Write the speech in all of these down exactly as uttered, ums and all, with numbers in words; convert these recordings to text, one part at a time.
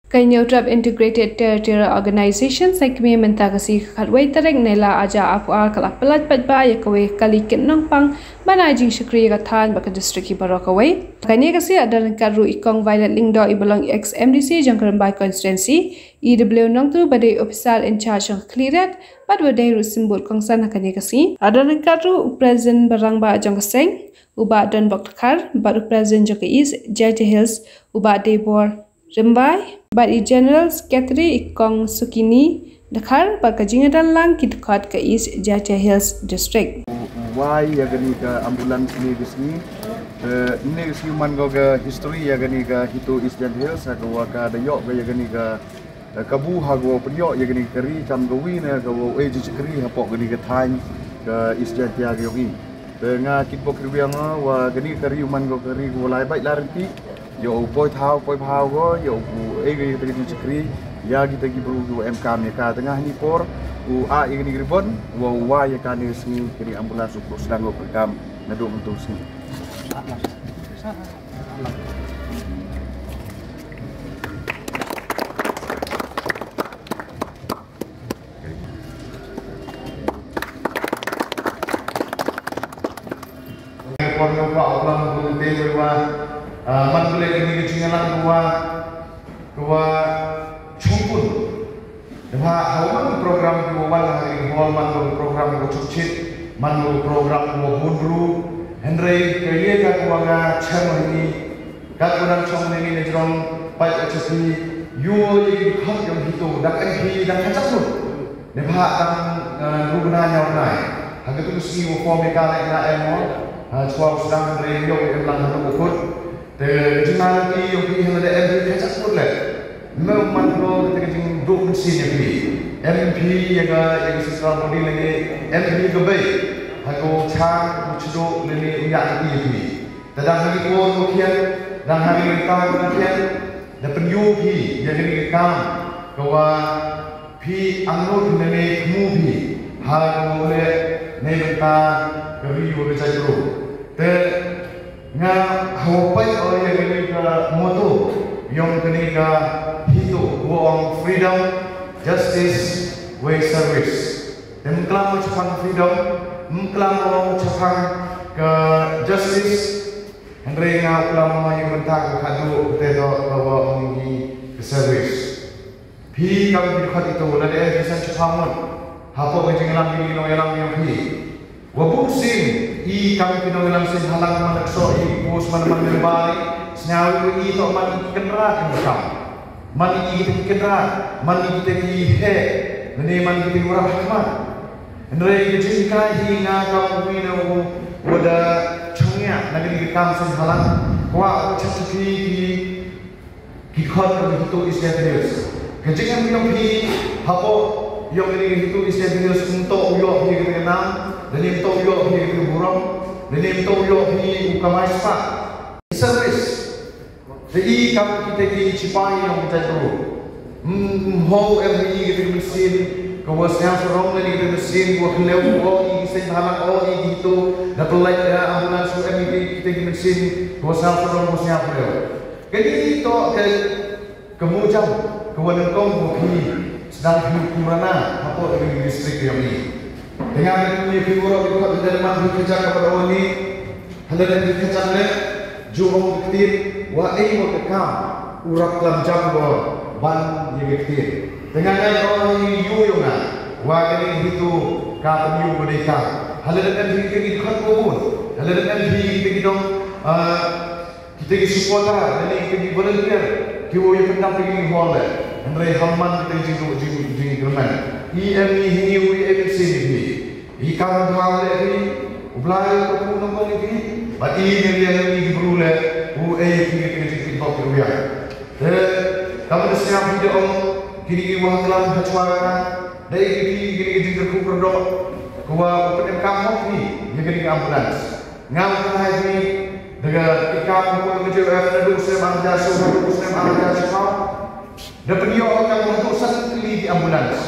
Ka Hynñiewtrep Integrated Territorial Organization, sa kmie mynta ka sngi ka khatwei tarik Nailar arhajar arphew ar ka la pyllait paidbah ïa kawei ka kali kit nongpang ban ai jingshakri ïa ka thaiñ bad ka district hi baroh kawei. Kane ka sngi la don ryngkat ruh i Kong Violet Lyngdoh, i ba long ex M D C jong ka Rymbai Constituency, i W Nongtru ba dei officer in charge jong ka Khliehriat bad ba dei ruh symbud kongsan ha kane ka sngi. La don ryngkat ruh u President ba rangbah jong ka seng, u Bah Donbok Dkhar, bad u President jong ka East Jaintia Hills, u Bah Deibor Rymbai, bad i General Secretary i Kong Sukini Dkhar, bad ka jingïadon lang ki dkhot ka East Jaintia Hills District. Wai ïa kane ka ambulance ne ka sngi. Eh, ne ka sngi man ko ka history ïa kane ka HITO East Jaintia Hills, ha ka wa ka da ïoh ka ïa kane ka, eh, kabu ha ka wa pynïoh ïa kane ka ri kam ka wi na ka wa ei jingshakri hapoh kane ka thaiñ ka East Jaintia ka ïong i. Te nga kit bok ri wiang wa kane ka ri u man ko ka ri ko lai bait la renti. Ïa u poi thaw poi phaw ko, ïa u ei ko ïa kita ki jingshakri ïa kita ki bru ki wa em kam ïa ka. Te nga hani por u a ïa kane ka ribon wa u wa ïa kane ka sngi kane ambulance u sdang ko ka kam naduh mynta ka sngi. Por nga kwah u lam u te wei wa, ah, man pule kini ki jingïalang ka wa, ka wa chungkun. Dei ha, ha man program ka wa wan ha kini hall, man program ka wa chukchit, man program ka wa hundru. Hynrei ka ye ka wa nga chem ha ini, ka wa dang chong ne ni ne jrong, pai ka chepi, yu ye ki khot yong HITO, dak M P, dak kachak lut. Ne bha tang, eh, ruh bnai ñiaw bnai. Ha katu ka sngi wa form ïa ka leh na em mo. Ha, chwa u sdang hynrei ïoh em lang ha ruh u kut. Te ka jingma lynti yong phi hynda em phi ka chak kut leh. Me u man ko kata ka jingduh mynsiem ïa phi. Em phi ïa ka, ïa ka central body lane em phi ïa ka bei. Ha ko chang u chdo lane u ïa ka ti ïa phi. Te dang ha ki por ko khian, dang ha ki mynta ko khian, da pynïoh phi ïa kane ka kam ka wa phi angnud ne ne thmu phi ha ka wa leh ne bynta ka ri wa ka jaitbru. Te nga ha wa peit ïa kane ka motto yong kane ka HITO, wa ong freedom, justice, wa service. Te ym klam mo chaphang freedom, ym klam mo chaphang ka justice, hynrei nga u klam mo ïa ka bynta ka khadduh, te to ka wa ong hi ka service. Phi kam phi dkhot ito, lada em phi san chiphaw ngut hapoh ka jingïalam, ki nongïalam ïa phi. Wa buh sien i kam ki nongïalam sien halang man da ksoh i post man man member i, sngew i to man i kynrad ka kam. Man i kita ki kynrad, man i kita ki heh, ne man i kita ki warap hakhmat. Hynrei ka jinghikai hi nga kam u wi na u wa da chongïa na kini ki kam sien halang. Kwah u chat ki ki khot ka HITO East Jaintia Hills. Ka jingim yong phi hapoh yong kani ka HITO East Jaintia Hills ym toh u ïoh phi ka nam, lane ym toh u ïoh phi ka burom, lane ym toh u ïoh phi u kamai spah. Service. Te i kam kita ki sipai yong ka jaitbru. Ym, ym ho em i kita ki mynsiem ka wa sñiaw sarong, lane kita ki mynsiem ka wa khlew, o i ki seng bhalang, o i ki HITO, da pynlait, eh, ambulance, em i kita ki mynsiem ka wa sñiaw sarong, ka wa sñiaw khlew. Kani toh ka, ka mujam ka wa nyngkong ka wa phi sdang phi kumrana hapoh ka district yong i. Te nga kyrpad ïa phi waroh, phi khot, lada man phi khajak kaba ong ni, lada phi khajak leh, ju ong ka ktien wa ei wa ka kam u rap klam jam wa ban ïa ka ktien. Te nga nga ong ïa u yong nga wa kani HITO ka pynïoh wa dei ka. Lada man phi ki khot wa bun, lada man phi ki dong, ah, kita ki supporter, lane kita ki volunteer, ki wa ïa pyndap ïa ki hall leh. Hynrei ham man kita ki jing, jing, jingkyrmen. I em i hi i wa i em i sien i hi. I kam bha leh i, u Blai u kyrkhu nongpynim i hi. Bad i ne ïa i ki bru leh, u ei i kita ki jingpynbok ki wa ïa. Te, kam da sñiaw phi da ong, kini ki wa klam ha chwa ka, da i ki, kini ki jingkyrkhu kyrdoh, ka wa u pynem kam hok i, ïa kini ki ambulance. Nga u kynhai phi, da ka, ki kam ko ka jeu, eh, naduh u snem ar hajar saw haduh u snem ar hajar shiphew. Da pynïoh ka kam haduh san tylli ki ambulance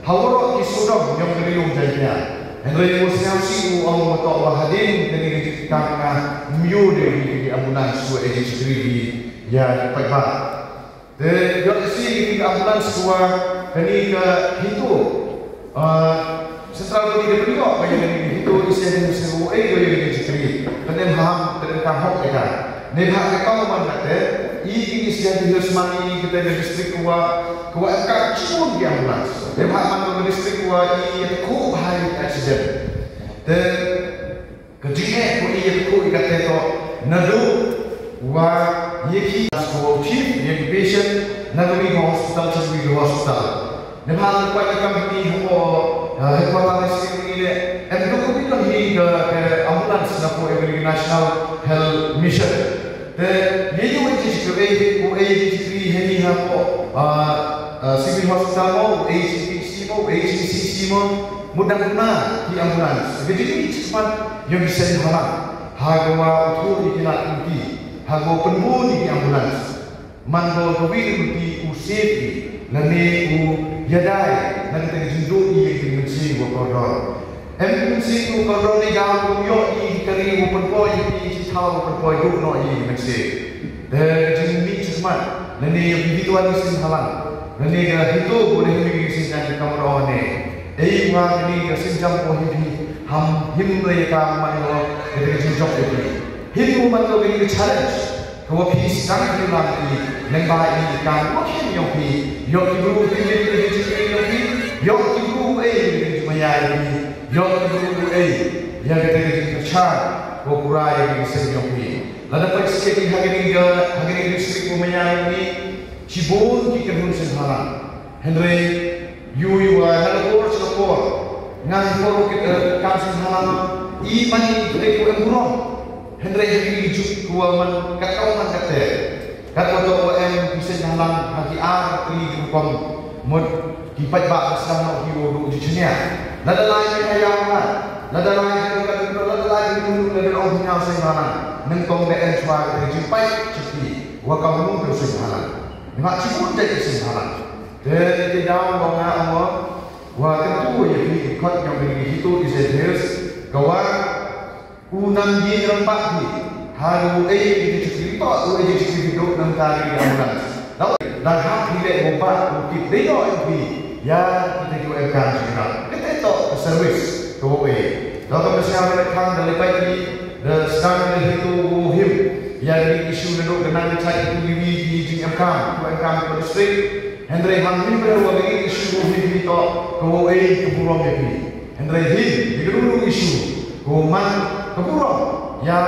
ha waroh ki sawdong yong ka ri Jaiñtia. Hynrei u sñiawsih u ong wa toh wa hadien kani ka jingkam nga ym ïoh de ki ambulance wa ei jingshakri ïa ki paidbah. Te ïoh isi kane ka ambulance, ka wa kane ka HITO, ah, Central Body ka pynïoh ka ïa kane ka HITO, isi kane ka HITO, eh, ka ïa kane ka jingkri. Ka nem ham, ka nem kam hok ïa ka. Neibhah ka kam man kata, i kane isi kane ka sman i kata ka district ka wa, ka wa em kam shibun ki ambulance. Neibhah man ka district ka wa i ïa ka khu bha ïa accident. Te ka jingeh ko i ïa ka khu i kata to, naduh wa ïa ki ko chief ïa ki patient, naduh wi ko hospital, naduh wi ko hospital. Neibhah ka kwah ïa ka kam hi hapoh, eh, headquarter district ni le, em, duh ko wi ko hi ka, ka ambulance na ko ïa ka National Health Mission. Te ïa ïa wi ji ko ei, ko ei ji kri hi ni hapoh, ah, ah, Civil Hospital mo, ei ji P C mo, ei ji C C mo, mut dang na ki ambulance. Ka jingmih jingman ïa ki seng halang. Ha ka wa u thu ïa ki lad ki, ha ka wa pynbun ïa ki ambulance. Man ko ka wi u ti u safety, lane u ïadei, lane ka jingduh ïa ki mynsiem wa kordor. Em ki mynsiem wa kordor ne ga u ïoh ïa ki kari wa pynpoi ïa ki, ki thaw wa pynpoi duh noh ïa ki mynsiem. Te ka jingmih jingman, lane ïa ki bituan ki seng halang, lane ka HITO ko ne hi ki seng jang ka kamra ne. Ei wa kane ka seng jam ko hi hi, ham him re ka man ko, ka te ka jingjop ko hi. Him ko man ko ka challenge. Ka wa phi sdang phi lam i, lyngba i ka wa khem ïong phi, ïoh ki bru ki ïa ki jingkri ïong phi, ïoh ki bru ei ïa ki jingmaya ïong phi, ïoh ki bru ei ïa ka te ka jingkyrchan, ka wa pura ïa ki seng ïong phi. Lada phi sket ha kane ka, ha kane ka district wa maya ïong phi, shibun ki kynhun seng halang. Hynrei ïoh ïoh wa na ka por sha ka por, nga hi por ki, eh, kam seng halang, i man i dei ko em burom. Hynrei ha kine ki juk ko wa man kat ka wa man kat te. Kat wa to wa em ki seng halang ha ki ar tri ki rukom, mut ki paidbah ka sdang noh ki wa duh ji chnia. Lada lai ki ha ïa ha. Lada lai ki ka, lada lai ki, lada ong ki nga seng halang. Nyngkong da em chwa ka te jingpait chiti wa ka mut ka seng halang. Nga chibun te ka seng halang. Te te daw wa nga ong wa, wa kyntu ïa phi ki khot ïa phi ki HITO East Jaintia Hills, ka wa u nang ïing rangbah phi. Ha u ei ki chikri to, u ei ki chikri to nang ta ki ambulance. Daw da ha phi le mo ba u ki dei ïa phi. Ïa ki te ju em kan sira. Ki te to service to ei. Daw ka masa le khang da le pai ki, da sdang le HITO u him. Ïa ki issue na do ka nang chai ki liwi ki jing em kan, ko em kan ko district. Hynrei hangno ba wa ngi issue hi hi to, ka wa ei ka burom ïa phi. Hynrei hi, hi ka dei ka issue, ka wa man ka burom ïa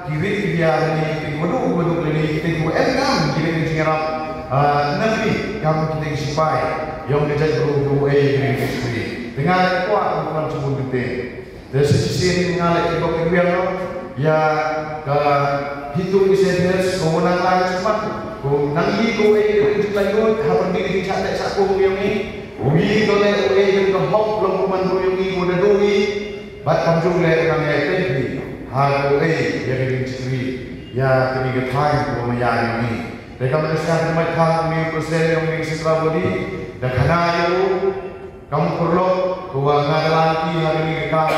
ki rit ki ïa ni, ki wa duh, wa duh ni, ki wa em kam, ki rit ki jingïarap, ah, na ki kam ki dei sipai, ïong ka jaitbynriew ka wa ei ka rit ki. Te nga kwah ka burom sibun ki te. Te sa shisien nga leh ki bok ki biang noh ïa ka HITO East Jaintia Hills, ko nang lai smat, ko nang ïa ko ei ko ei jinglaitluid ha pyrdi ki jingshah teh shah kum ïa ngi. Ko ïa ko leh ko ei ko hok long ko man ko ïa ngi ko da do ngi. Bad kam jong leh ko nang ïa teh ngi ha ko ei ïa ka jingshakri ïa kane ka thaiñ ko ma ïa ïa ngi. Te kam da sha ka mai thang ngi ko sel ïa ngi sitra bodi da khana ïa u. Kam paralok, ka wa nga da la ki ha kane ka kam,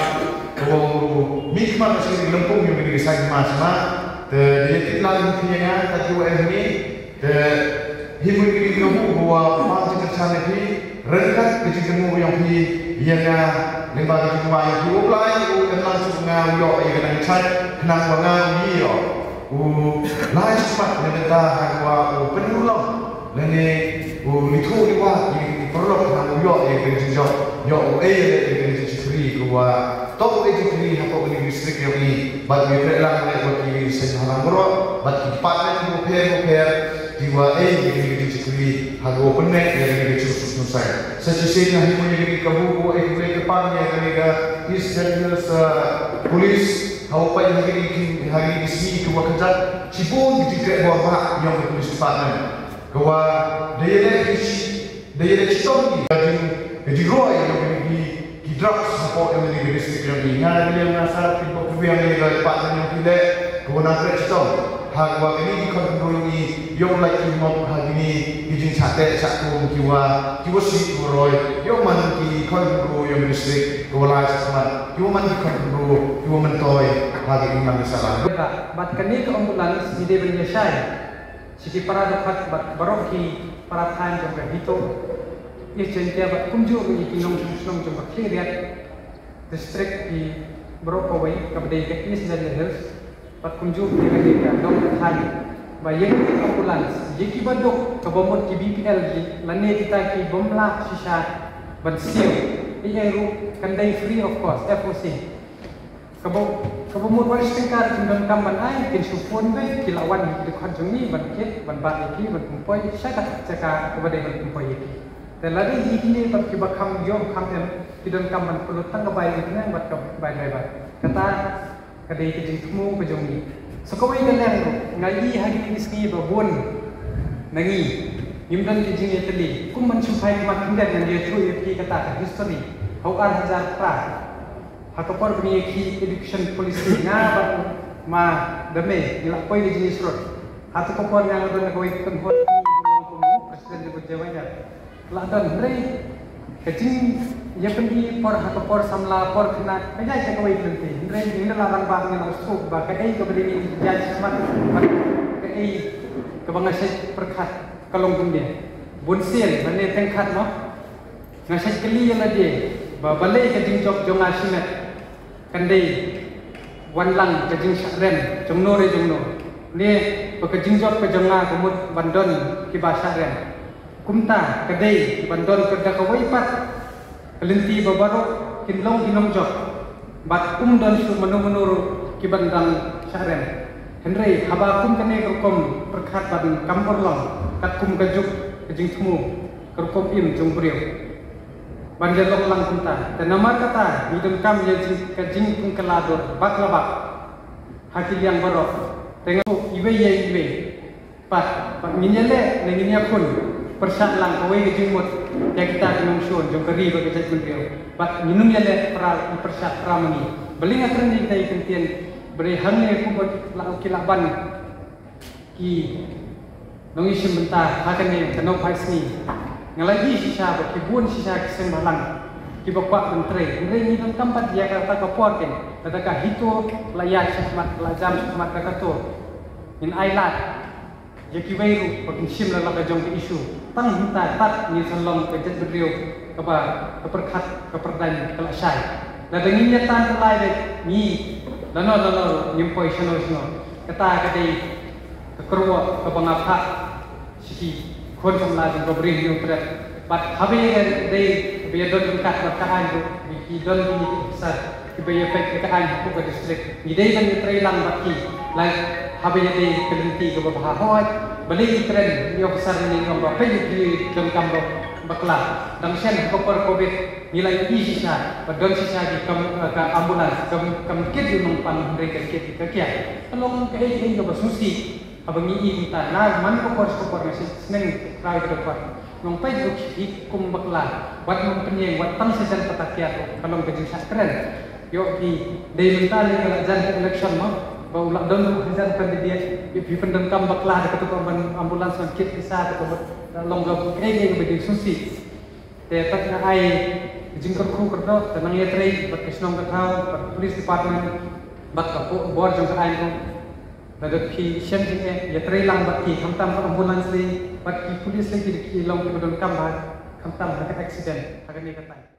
ka wa u mih khmat ha kane ka lympung ïa kane ka saiñ ma sma. Te da ïa tip lang ïa phi ïa nga, ka tu em ni, te hi mut kane ka kabu ka wa pang jingkyrchan ïa phi, ryngkat ka jingkynmaw ïa phi ïa nga, lyngba ka jingkynmaw ïa phi, U Blai u em lang shuh nga u ïoh ïa ka nang chait, khnang wa nga u ïoh. U lai smat ne bynta ha ka wa u pynurlong lane u lithuh liwat ïa ki paralok ha u ïoh ïa ka jingjop, ïoh u ei ïa ka jingshakri ka wa to u ei jingshakri hapoh ka district ïa ngi. Bad ngi treh lang leh bad ki seng halang baroh bad ki department ki bapher bapher ki wa ei ïa ka jingshakri ha ka wa pynmih ïa ka jingsuk jingsaiñ. Sa shisien nga hi mo ïa ka kabu ka wa ei ka kyrpang ïa ka East Jaintia Hills, uh, Police. Haba peit ha kine ki, ha kine ki sngi kiba khatduh, shibun ki jingkyrkhu ba ïa ka police department. Ka wa da ïaleh ki shi, da ïaleh shitom ki, ka jing, ka jingroi ïa kine ki, ki drugs hapoh ïa kine ki district ïa kine. Nga da ïaleh nga sa ki bok ki biang ïa ka department ïa kine, ka wa nang kyrkhu shitom. Ha ka wa kine ki khon khynroo ïa ngi, ïoh lait ki mop ha kine ki jingshah teh shah kum ki wa, ki wa sih ki wa roi, ïoh man ki khon khynroo ïa kine ki district, ki wa lai sah smat, ki wa man ki khon khynroo, ki wa myntoi ha kine ki man ki sahlang. Bad kane ka ambulance ngi dei ban ïa shai. Ki para dkhot bad baroh ki para thaiñ jong ka HITO, East Jaintia bad kumjuh ruh ïa ki nongshong shnong jong ka Khliehriat District, ki baroh kawei kaba dei ka East Jaintia Hills, bad kumjuh ïa ka dei ka dong ka thaiñ, ba ïa ka ambulance ïa kiba duk kaba mut ki BPL, lane kita ki bym lah shisha ban siew, ïa ruh kan dei free of cost, FOC. Kaba, kaba mut wat shiteng ka kin donkam ban ai, kin shu phone beit, ki la wan ki dkhot jong ngi ban kit, ban bat ïa ki, ban pynpoi sha ka jaka kaba dei ban pynpoi ïa ki. Te lada ïa kine pat kiba kham ïoh kham em, ki donkam ban pynlut tang ka bai internet bad ka bai driver. Kata ka dei ka jingthmu ka jong ngi. Sa kawei ka liang ruh, nga ïohi ha kine ki sngi ba bun na ngi ngim don ka jingïatylli. Kum ban shu phai khmat khyndiat, ngan ïathuh ïa phi kata ka history. Ha u ar hajar phra, ha ka por ba ngi ïakhih Education Policy, nga bad ma Dame ngi la poi ka jingïasyrut. Ha tu ka por nga la don kawei ka kynhun, ngi long kum president jong ka J Y R. La don, hynrei ka jingïapyni por ha ka por samla, por khynnah ka ïaid da kawei ka lynti. Hynrei ngi la rangbah, ngi la sngewthuh ba kaei kaba dei ngi ïaid shakhmat bad kaei kaba nga shait pyrkhat ka long kumne. Bun sien lane teng khat mo, nga shait kylli ïa lade ba balei ka jingjop jong nga shimet kan dei wan lang ka jingshah rem jongno re jongno, ne ba ka jingjop ka jong nga ka mut ban don kiba shah rem. Kumta ka dei ban don ka da kawei pat ka lynti ba baroh kin long ki nongjop, bad um don shuh mano mano ruh ki ban dang shah rem. Hynrei haba kum kane ka rukom pyrkhat ban kam urlong katkum ka juk ka jingthmu, ka rukom im jong u briew ban ïalong lang kumta. Te namar kata ngi donkam ïa jing, ka jingpynkylla dur bak la bak ha ki liang baroh. Te nga iwei ïa iwei pat, bad ngin ïaleh ne ngin ïakhun pyrshah lang kawei ka jingmut ïa kita ki nongshun jong ka ri bad ka jaitbynriew. Bad ngin ym ïaleh para, pyrshah para ma ngi. Balei nga kren ïa kita ki kyntien? Balei hangne kumba la ki la ban ki nongïashim bynta ha kane ka nongphai sngi, nga la ïohi shisha ba ki bun shisha ki seng bhalang kiba kwah ban trei. Hynrei ngi donkam pat ïa kata ka por keiñ, lada ka HITO la ïaid shakhmat, la jam shakhmat da kato, ngin ailad ïa kiwei ruh ba kin shim la la ka jong ka issue. Tang hynta pat ngin sa long ka jaitbynriew kaba ka pyrkhat ka pyrdaiñ ka la shai. Lada ngin ïa tan ka lai beit, ngi lano lano ruh ngim poi shano shano. Kata ka dei ka kyrwoh kaba nga phah sha ki khun samla jong ka Bri Hynñiewtrep. Bad haba ïa dei ba ïa don ryngkat bad ka aiñ ruh, ki don kine ki officer kiba ïa peit ïa ka aiñ hapoh ka district, ngi dei ban ïatrei lang bad ki. Lada haba ïa dei ka lynti kaba bha, hooid, balei ngi kren ïa ki officer ne ngi ong ba peit ïa ki donkam ba bakla? Dang shen ha ka por covid ngi la ïohi shisha ba don shisha ki kam, ka ambulance kam, kam kit ïa u nongpang, hynrei ka kit ïa ka kiad. Ka long kaei kaei kaba sngewsih. Haba ngi ïohi kumta, na man ka por sha ka por, nga sneng trai ka por, nong peit ruh ki kum bakla, wat nong pynïeng, wat tang sa jan patat kiad ruh, ka long ka jingshah kren. Ïoh phi, dei mynta ne ka la jan ka election mo, ba u la don ruh hajan candidate, ïoh phi pyndonkam bakla da katu ka ban ambulance ban kit pisa, da ka ban, da long ka kaei kaei kaba jingsngewsih. Te pat nga ai jingkyrkhu kyrdoh, te nang ïatrei bad ka shnong ka thaw, bad police department, bad ka bo-, bor jong ka aiñ ruh. Lada phi shem jingeh, ïatrei lang bad ki, khamtam ka ambulance lei bad ki police lei, ki, ki long kiba donkam bha, khamtam ha ka accident ha kane ka taïew.